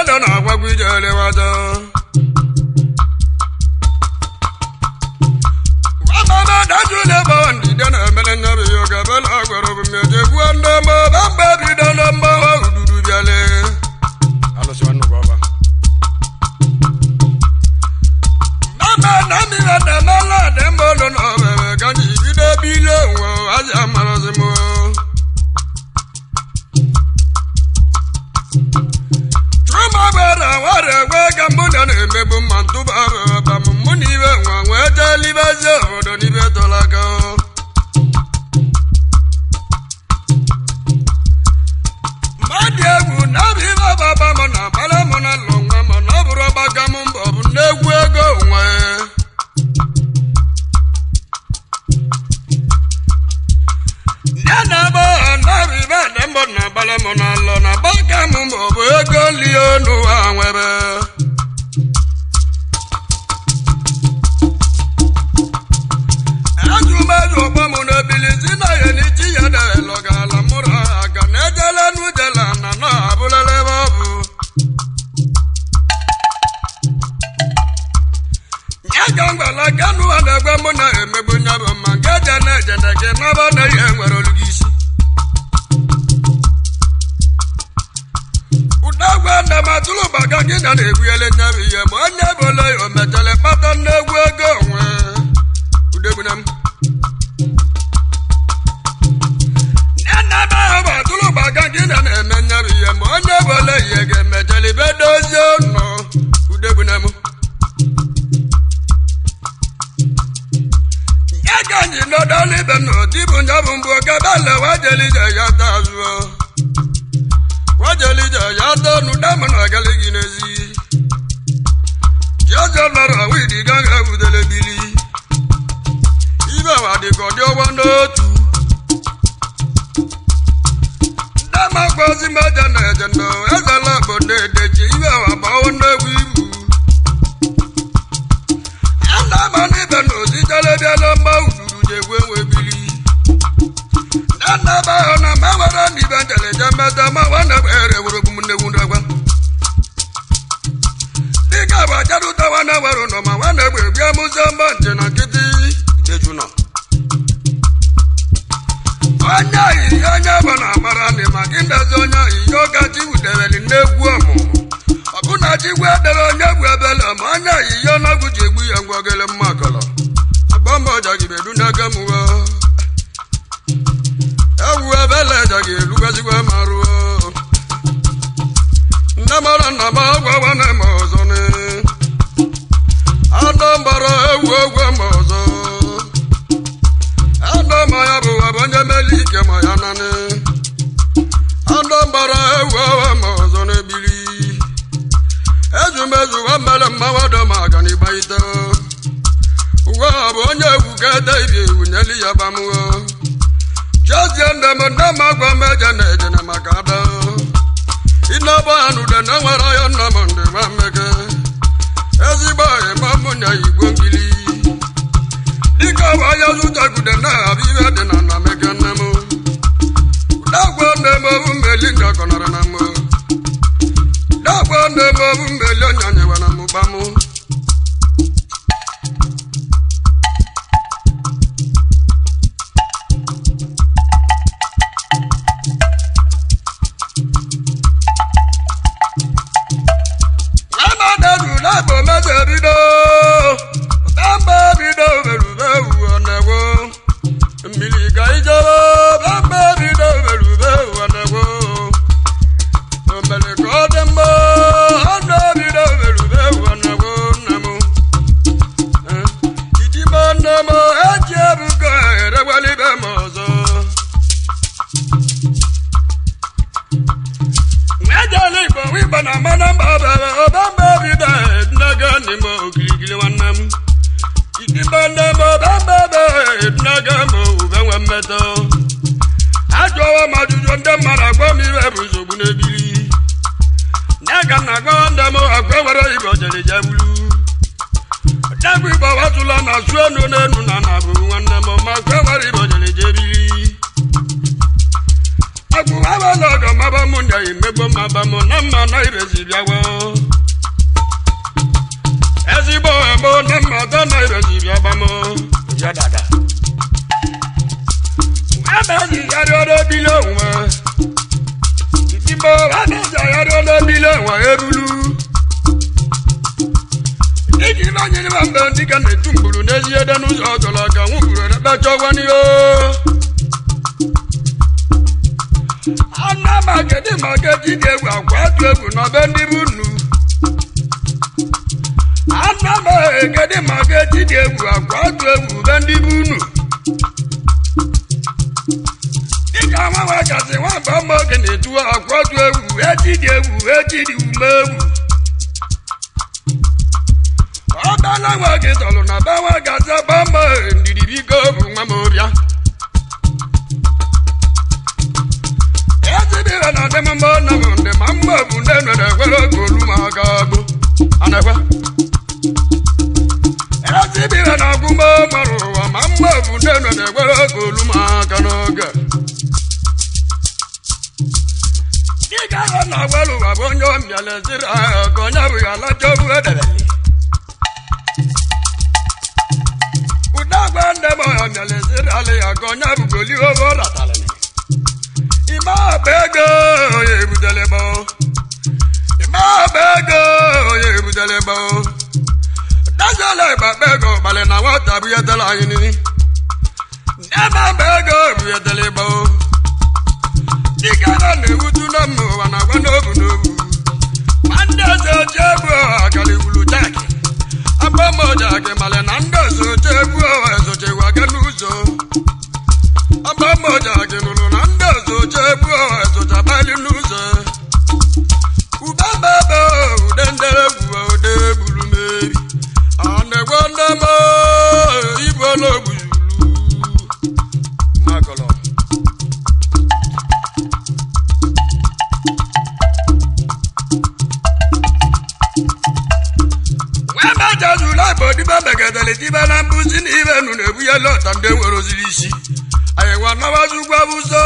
na na-agwagwa ijele wada mama dajule ba ndide na emele nyabe yoga bela gwaro mmeje gwa ndama bamba bido na mba ududu biale alosi wanu baba mama na mi na mala de mbolo no bebe kanji bido bile wo aja marozimo Chuma bara wara gwa gambu na emebu mantu baba ba muni be nwa nwa jali bazo odo ni be tolaka Madiegwu na bi baba ba mo na bala mo na lonwa mo na buru baga mo mbo na egwu ego nwe Nana ba na bi ba na mo na bala mo na lo na baga mo mbo ego li onu anwebe na mma na ibezi bịawo ezigbo ebo na mma atọ na ibezi bịa gbamo ya dada ebe yari ọdọ bili onwe ìdìbò abẹ́jà yari ọdọ bili onwe ebulu iji banye n'ime mbe ndị ka na-etu mgburu n'ezi ede n'ụzọ ọjọrọ ka nwụgburu n'ebe chọgwa n'ihe ana magedi magedi dị egwu akwa atụ egwu n'ọbe ndị bụ nnu ana magedi magedi dị egwu akwa atụ egwu be ndị bụ nnu dịka nwa nwa kasị nwa mba mma oge na-etu akwa atụ egwu eji dị egwu eji dị ume egwu ọbala nwa gị tọrọ na be nwa gasị agba mma ndidi biko bụ nwa m bịa ezibire na adị m mma na m ndị ma mma bụ ndị nwere ekwere oge olu m aka bụ anakwa ezibire na agwụ m mara ụwa ma mma bụ ndị nwere ekwere oge olu m aka n'oge dịka ọ na-agwara ụwa bụ onye ọmịala eziri ahụ ka onye abụghị alacha obu edebele ụdagwa ndị m ọmịala eziri ala ya ka onye abụghị olihe obe ọ ratalịrị ime akpa ego onye ebutele gbọ ime akpa ego onye ebutele gbọ dazala ịgba akpa ego gbalị na nwata bunyetela anyị nini ebe akpa ego bunyetele gbọ dịka na na-ewutu na mma ụwa na agwa n'obu n'obu ma ndị ọzọ oche egbu akara iwulu jaakị agbama jakị malị na ndị ọzọ oche egbu ezochekwa aga n'ụzọ agbama jakị nụrụ na ndị ọzọ oche egbu ezochabali n'ụzọ ube bebe ude ndere egwu ude gburu meri a na-egwe ndị ma ibu ọlọgbuzulu makọlọ. Wee bụ dibe megedere dibe na mbụzi na ibe nụ na-ebu ya lọta ndị nwere oziri isi anyị nwa nawazi ugwu awụsọ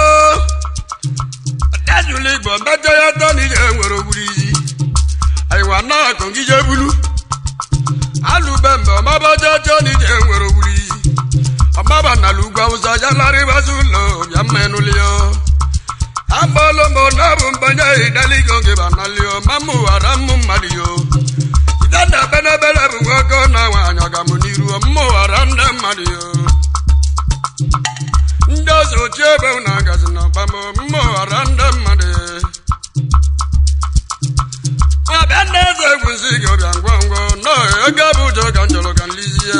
dazụlụ igbo mmetọ ya tọ na ije nwere ogburu isi anyị nwa na akụ gị je bulu alụbe mgbe ọmabajaja na ije nwere ogburu isi ọmaba nala ugwu awụsa ya larịbazi ụlọ bịa mma ịnụlio agbalụmbọ na bụ mbanye idaligo gị banalio mamụwara mmụ mmadụ yo dada benebele bụ nwoke na nwaanyị ọgamụ n'iru mmụghara ndị mmadụ yo ndị ọzọ ochie ebe na agazi na ọgbam mmụghara ndị mmadụ ọbịa ndị eze egwuzi gị ọbịa ngwa ngwa nọ ego bụ ụjọ ka njọrọ ka nlizie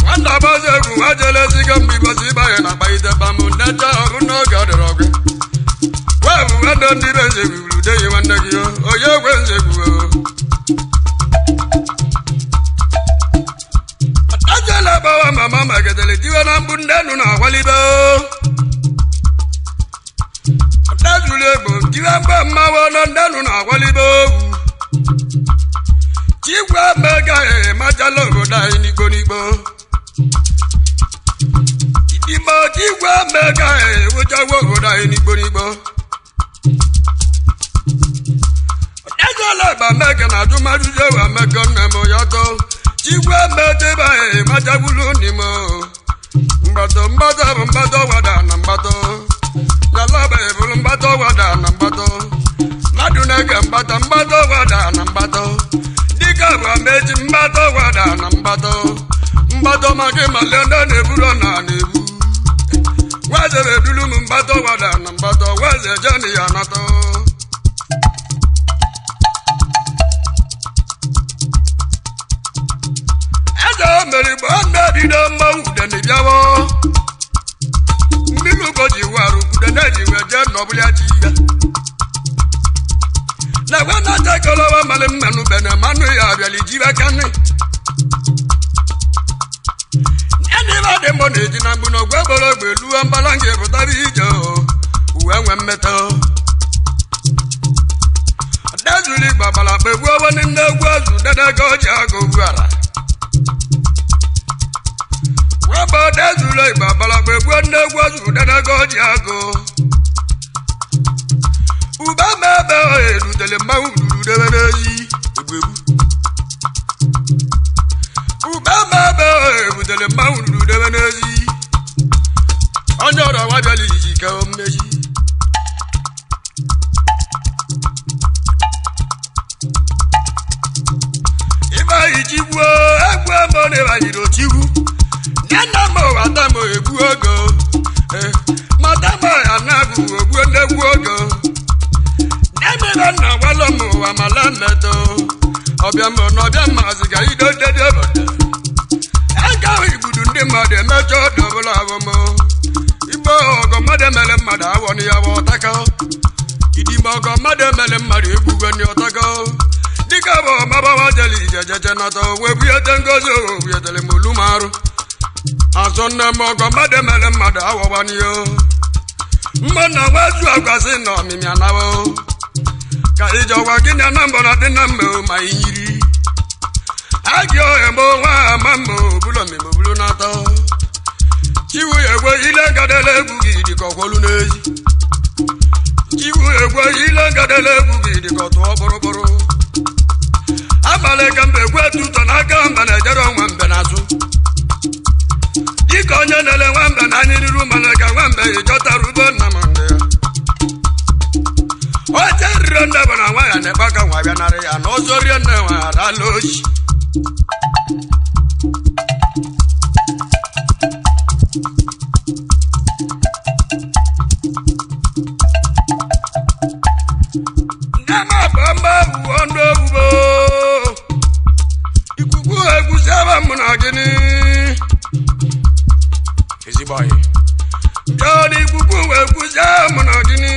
nwata gbazi egwu nwa jelezigo mgbe igozi ịbanye na akpa bam nnecha ọrụ n'oge ọ dịrọ gị wee bụ nwanne ndị be nze gwuru deyi nwanne gị onye egwe nze gwuo ajala gbawa mama magedere diwe na mgbu ndị nụ na akwalibe adazulu egbo diwe mgbe mmanwụ na ndị nụ na akwalibe ogwu chigwe mega emachala obodo anyị n'igbo n'igbo ime chigwe mega ewuchawa obodo anyị n'igbo n'igbo ejela gba mege na ajụmajụjụ ewe mege nne m ya tọ chigwe mejebe machagbulu n'ime mgbatọ mgbatọ bụ mgbatọ gwada na mgbatọ yalaba ebulu mgbatọ gwada na mgbatọ mmadụ na-ege mgbatọ mgbatọ gwada na mgbatọ dịka bụ amechi mgbatọ gwada na mgbatọ mgbatọ maka ịmale ndị na-eburu na na-ebu wezere edulu m mgbatọ gwada na mgbatọ weze jeni ya natọ. Eze mere igbo na-ebido mmanwụ udene bịawo mmiri ugo ji warụ udene ji wee jee n'ọbụla ji ya na gwe na kolowa mmalị mmanụ bene mmanụ ya abịala ijibe kanị ndị ba dị mbọ na-eji na mgbu na ogwe gboro ogbe luo mbala nga pụtara ije uwe nwe mmetọ dezuli gbagbara kpegbuo onye nne egwu azụ dedego ji agụ ugbu ala webụ dezulu igba gbara kpegbuo nne egwu azụ dedego ji agụ Ube ma ebe erutere mmanwụ ruru debe n'ezi egbu egbu. Ube ma ebe erutere mmanwụ ruru debe n'ezi. Onye ọrụ nwa bịara ijiji ka o mmechi. Ịba ichigbuo egwu emo na-ebanyere ochigwu. Nne m wata m egbu ogo. Mata m ya na-abụ ogbu ndegwu ogo. Nne m na gwalọ m ụwa mala mmetọ. Ọbịa m na ọbịa maazị ga ido dede obodo. Agaghị igbudu ndị mmadụ emecha ọdụ ọbụla abụm. Igbo ọgọ mmadụ emere mmadụ awọ na ya ọtaka. Idime ọgọ mmadụ emere mmadụ egbugwe ndị ọtaka. Dịka bụ ọmabawa jere ije jeje nata wee buete ngozi owe buetere m olu m arụ. Azụ nne m ọgọ mmadụ emere mmadụ awọwa n'iyo. Mma na nwezu agwasị na ọmịmị anawo. Ka ije ọgwa gị na na mbọ na dị na mma ma iyiri. Agị ohe m nwa ama mma obulu ọmịmị obulu n'atọ. Chiwu egwe ile gadele egwu gị dịka ọkwọlụ n'ezi. Chiwu egwe ile gadele egwu gị dịka ọtụọ bụrụbụrụ. Abalị ka mbe egwu etutọ n'aka mba na-ejere nwa mbe n'azụ. Dịka onye na-ele nwambe na anyị ruru mana ka nwambe ịchọtara ugbo nna m ndị ya. Oche rire nne bụ na nwa ya na-ekpe ka nwa bịa narị ya na ọzọ rie nne nwa ya rala ochi. Nne m abụ mba bụ ọnụ ogbugbo. Ikuku egwusiaba m na gịnị. Ezigbo anyị. Bịa n'ikuku wee gwusie m na gịnị.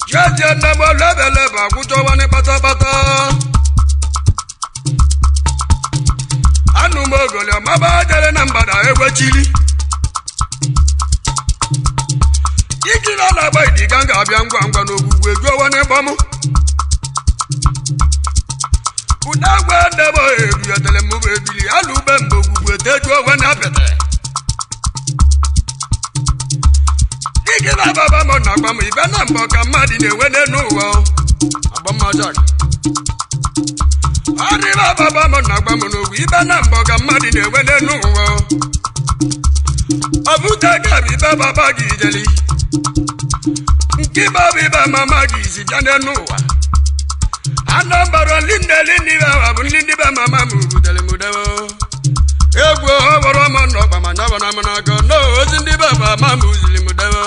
Jeje nne m olebelebe agwụjọwa ní pátápátá. Anụ m ogoli ọmaba jere na mgbada egwechili. Ikiri ọ na-agba idiga m ga-abịa ngwa ngwa n'ogwugwu ejuowa n'ịgbọm. Ụda gwa ndebe eruyetere m bụ ebili alụ ube mgbe ogwugwu etejuowa na apịtị. Dike na baba m na-agba m ibe na mbọ ka mmadụ na-enwe n'elu ụwa. Agbamajak. Ọdịba baba m na-agba m n'ogwu ibe na mbọ ka mmadụ na-enwe n'elu ụwa. Ọ bụte ka bụ ibe baba gị ijeli. Nke ibe bụ ibe mama gị isi bịa n'elu ụwa. Anambra lindeli ndị be bụ ndị ndị be mama m butere m dewo. Egwu ọwọrọ m n'ọgba ma nyabara m n'aka na ozi ndị be mama m ziri m dewo.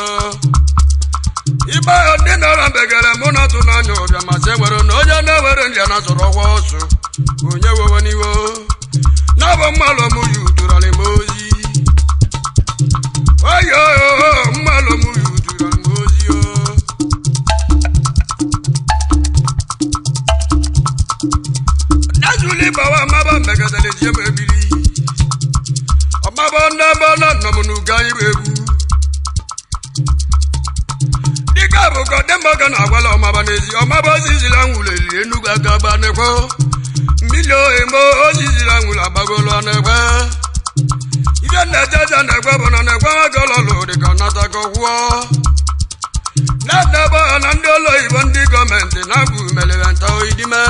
Ibe ndị nọrọ mbegere mụ na atụ n'anya ụbịa ma sị nwere na onye na-ewere nje na zọrọ ọgwọ ọsụ onye wewe n'iwo. N'abụ mmalụ m yi udurali m ozi. Oyo mmalụ m yi udurali m ozi o. Dazuli bawa maba mbegedele ji m ebili. Ọmaba ndebe na nọ m n'uga iwe egwu. Dịka bụ ka dị mma ka na-agwala ọmaba n'ezi ọmaba ozizila nwụrụ eli Enugu aka gba n'ekwe. Mmiri ohemo ozizila nwụrụ agbagolo n'ekwe. Ibe na-ejeje na-ekwe bụ na na-ekwe nwoke ọlọlụ dịka ọ nataka gwụọ. Na-edebe ha na ndị ụlọ oyibo ndị gọọmenti na-abụ melere nta idime.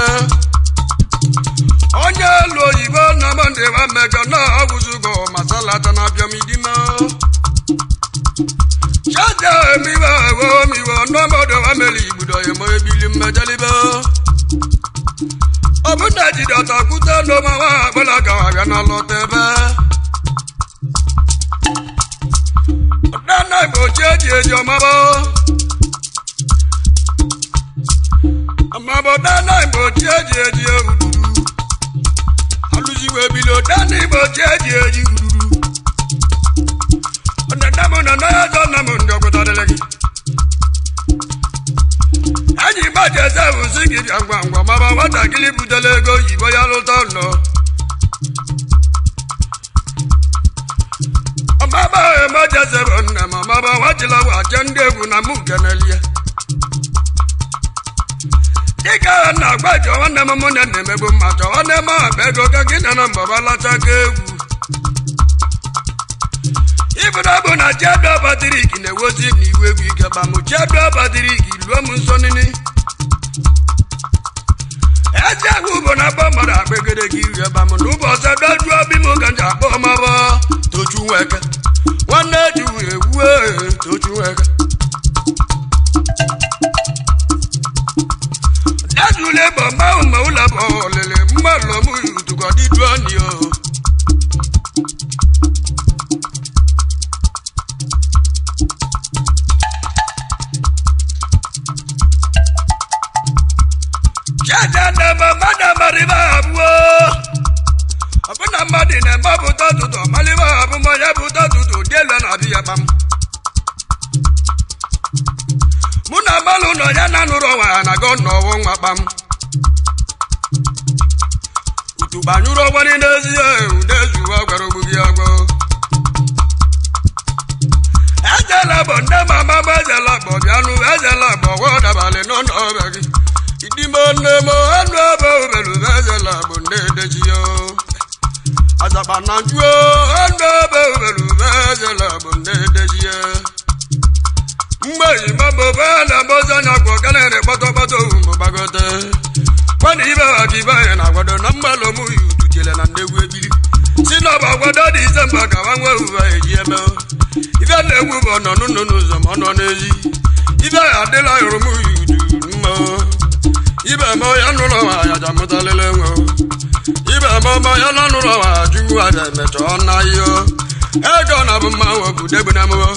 Onye elu oyibo na mọnde wa mmekọ na ọgwụzụgo masalata na abịam idime. Chaja emiwe ewe omiwe ọnụọmọdụ wa meli igbudo emo ebili mmejelibe. Ọbụna jide ọtakwute n'ụma nwa agbụla gawa bịa na lọta ebe. Ọdana Igbo chi eji eji ọmabọ. Ọmabọ dana Igbo chi eji eji uduru. Alụziwe ebili ọdana Igbo chi eji eji uduru. Ọdana m na ya zọ na m ndị ọgwụta dịrị gị. Anyị gbaji eze bụ sị gị bịa ngwa ngwa maba nwatakịrị butere ego oyibo ya lụta ụlọ. Ọmaba emejeze bụ nne m ọmaba nwachila wache ndị egwu na mụ kenelie. Dịka na-agba jọ nwanne m mụ na na-emegbu mma chọ nwanne m abụ ego ka gị na na mbaba lacha ka egwu. Ibu Bụ na Chiado Patrick na-ewozi na iwe egwu ike bamụ Chiado Patrick luo m nso nini eze egwu bụ na akpọ mmadụ akpegede gị ire bamụ n'ụbọchị dojuo obi m ka nji akpọ mabọ Tochu Nweke nwanne ji egwu Tochu Nweke dazule bọ mmanwụ ma ụlọ bụ olele mgbalụ m utukọdịduoni o ọbụna mmadụ na-emepụta ọtụtụ ọmalibe abụmọya bụta ọtụtụ dị elu na-abịa ya kpam mụ na mmalụ nọ ya na nụrụ ọnwa ya na gọ nọwọ nwa kpam utugbanyụrụ ọgwa niile ezi ya udezuwa gwara ogbugi agwọ ejela bụ nne mama m ejela bụ bịanụ ejela bụ ọgwọ dabalị n'ụlọ ọbịa gị idime nne m anụ ebe obelu ejela bụ nne edechi ya azaba na njuo anụ ebe obelu ejela bụ nne edechi ya mgbe imambo na mbozi anya kwọ ganere kpọtọkpọtọ mgbe gbagote kwana ibe ha ka ibe anyị na-agwado na mgbalụ mụ ya utujele na ndegwu ebili si na ọba gwado dị ise mba ka nwa nwe uwe eji eme ibe na-egwu bụ ọnọ n'ụlọ n'ụzọ ma ọ nọ n'ezi ibe ya adịla hụrụ m ya udu mma ibe ma ya nụrụ nwa ya jamụtalele nwe ibe ma ma ya na nụrụ nwa jugwu aja emecha ọ na ihe ego na bụ mma wepụ degbu na mụọ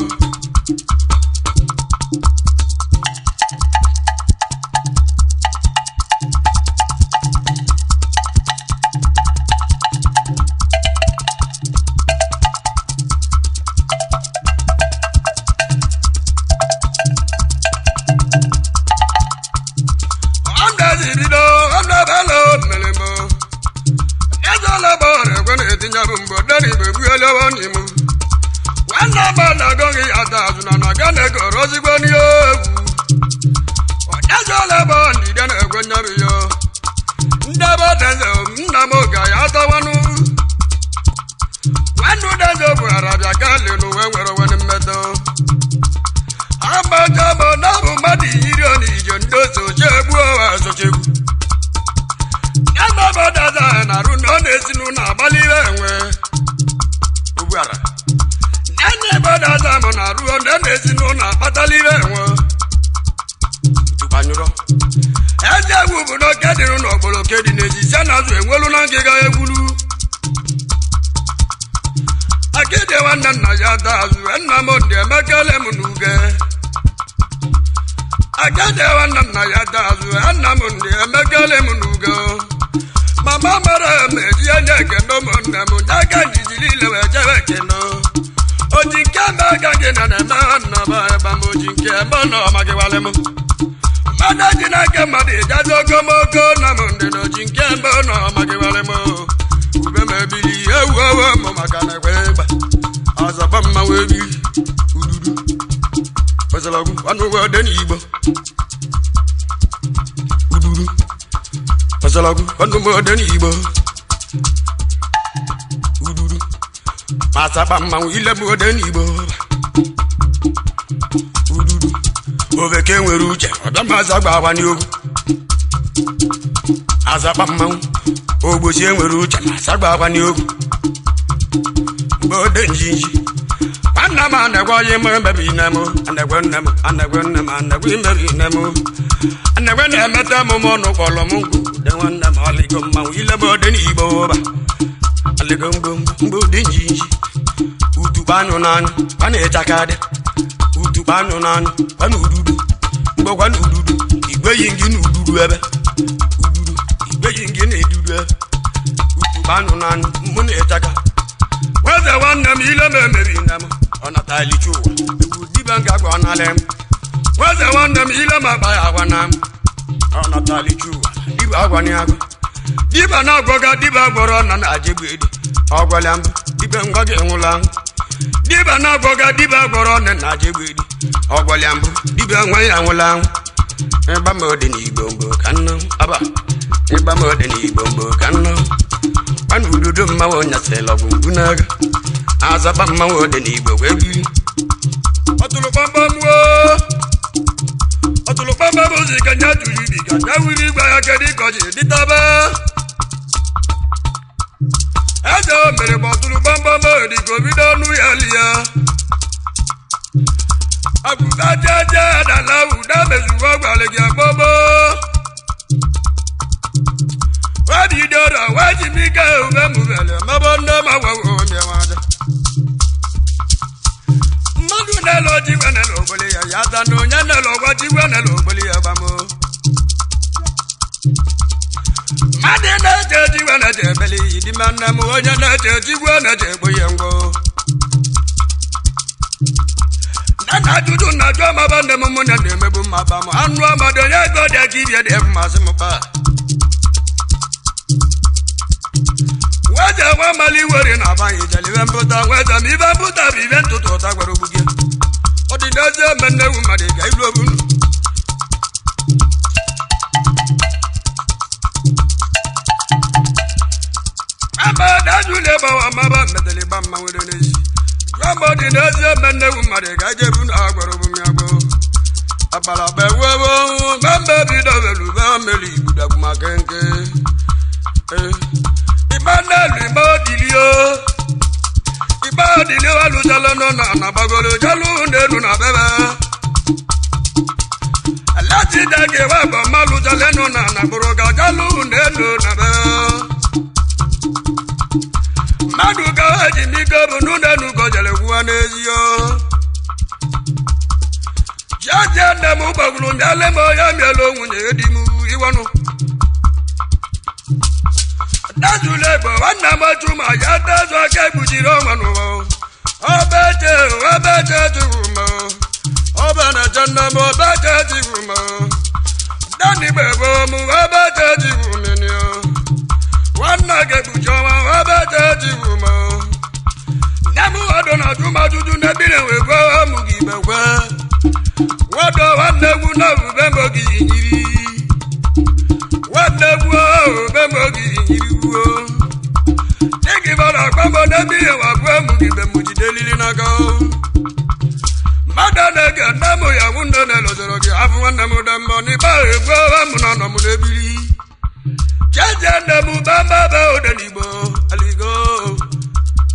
Ududu masakpa mmanwụ ile m ode n'Igbo ududu oveke nwere uche ọbịa gba agba n'ogwu azakpa mmanwụ ogbochie nwere uche ma asagba agba n'ogwu mgbe ode njinji nwanne m anagwa onye m emebi nne m anagwa nne m anagwa nne m anagwa imebi nne m anagwa na-emeta m ọnụ kpọrọ m nkwụ ude nwanne m ọlịgo mmanwụ ile m ode n'Igbo ba alịgo mgbomgbo dị njinji utukpa anyụ n'anyụ a na-echakadị utukpa anyụ n'anyụ kwana ududu mgbekwa na ududu igwe yi gị na ududu ebe ududu igwe yi gị na edudu ebe utukpa anyụ n'anyụ mụ na-echaka weze nwanne m ile m emebi nne m ọ natalichi ụwa egwu dibịa nga gwa ọ nalị m weze nwanne m ile m akpa ya agwa na m ọ natalichi ụwa dibịa agwa na agwa dibịa na-agwọga dibịa gwọrọ na na-ajegbu edi ọgwọla mbụ dibịa ngwa gị nwụla dibịa na-agwọga dibịa gwọrọ na na-ajegbu edi ọgwọla mbụ dibịa nwa ya nwụla anwụ ịgba m ode n'Igbo mgbo ka nnu aba ịgba m ode n'Igbo mgbo ka nnu kwana ududo mmanwụ nyasịla ọgwụ mgbu n'agha Azaba mmanwụ dị n'igwe wee biri. Ọtụrụ kpamkpam woo. Ọtụrụ kpamkpam ozi ka nya juru ibi ka nya wiri igwe ya kedu ka ọ ji dịtaba. Eze o mere ma ọtụrụ kpamkpam dị ka obido ọnụ ya lia. Agụba jeje adala ụda mezuwa gwara gị agbọgbọ. Wabidoro wajimike ube mubele mabọ ndị ma gwawo mịawaja. Mmadụ na-elo jigwe na-elo ogboli ya ya ta na onye na-elo ọgwa jigwe na-elo ogboli ya gbamo. Mmadụ na-eje jigwe na-eje ebele iyi dị ma nne m onye na-eje jigwe na-eje egbo ya ngwo. Nna na ajụjụ na ajụ amaba nne m mụ na na-emegbu mmaba m anụ amado onye ego dị aka ibie dị mmasị m kpa. Weze nwa mali were na abanye jeli ibe mpụta weze ma ibe mpụta bụ ibe ntụtụ ụta gwara ogbu gị. Ọ dị n'ezi eme nnewu mmadụ ga ilu obu nu. Ama dajule gbawa maba metele gba mma nwere n'ezi. Jụọ ma ọ dị n'ezi eme nnewu mmadụ ga ejebu na agwara ogbu m ya gboo. Akpara bụ ewu ewu ma mmebi dọbelu be mmeri igbudagwu ma kenke. Emmanuel Ibadilio Ibadilio alujala nọ na anabagolo jalu ndenu na bebe Alati dage wa ba malujala nọ na anaboroga jalu ndenu na bebe Mmadụ ka eji mike bụ n'ụdenu gọjere gwuwa n'ezi yo. Jeje nne m gbagburu mịale m ya mịala nwunye di m iwanụ. Dazule gbo nwanne m otu ma ya tezu aka ekpuchiri ọnwa n'ụwa. Obeje obeje juru m. Ọba na-eche nne m obeje juru m. Dani gbegbo m obeje juru m ni o. Nwanne ga-ekpuchi ọnwa obeje juru m. Nne m ọdụ na ajụ m ajụjụ n'ebiri wee gwe mụ gị ibekwe. Nwado nwanne egwu na ube m oge yiri. Nwanne egwu ube m oge yiri wuo. Dịka ịbara agbamọ n'ebiri wa gwe mụ gị ibe mụ jide elili n'aka. Mmadụ na-ege nne m ya nwụ nne na-elozoro gị afụ nwanne m dị mmọ n'ikpe egwu mụ na nọ m n'ebili. Jeje nne m bamba ode n'Igbo aligo.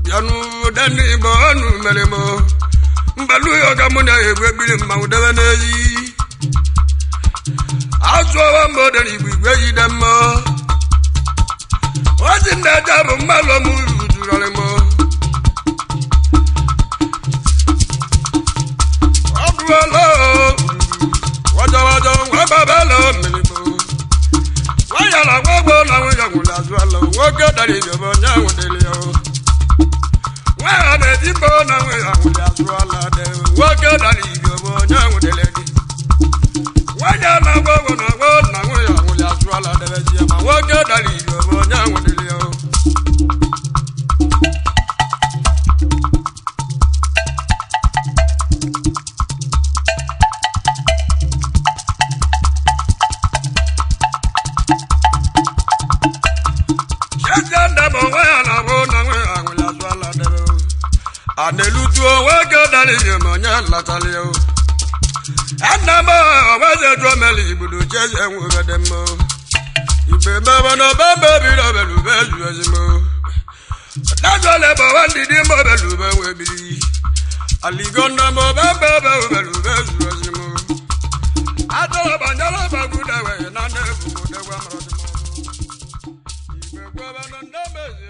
Bịanụ ode n'Igbo ọnụ mere m. Mgbalu ya ọga mụ na-egwu ebili mmanwụ debe n'ezi. Azụ ọwa mba ode n'Igbo igwe jide mma. Ozi nne eje bụ mmalụ m rujurọrị m. Ọ bụọla wajawajọ nwa babala mmiri m. Nwanyala nwa gboo na nwunye nwụrụ azụ ala nwoke dara ijobe onye nwụdịrị ya. Nwa ya na-eji mbọ na nwunye nwụrụ azụ ala dị nwoke dara ijobe onye nwụdịrị gị. Nwanyị na-agwa ọgwụ na agwa na nwunye nwụrụ azụ ala debe ji ya ma nwoke dara ijobe onye nwụdịrị ya. Anelutu nwoke dara ihe ma onye latara ya. Nna m ọgbaze jụọ mere igbudu cheze nwere dị mma. Igbe mebe na ọba mebiri obelube ezu ezimo. Dazọle bọwa ndidi mma obelube wee biri. Aligo nna m ọba mbebe obelube ezu ezimo. Atọrọ banyere bagbude wee na nne ebubo degwa mara dị mma. Igbe gwebe na nne mezi.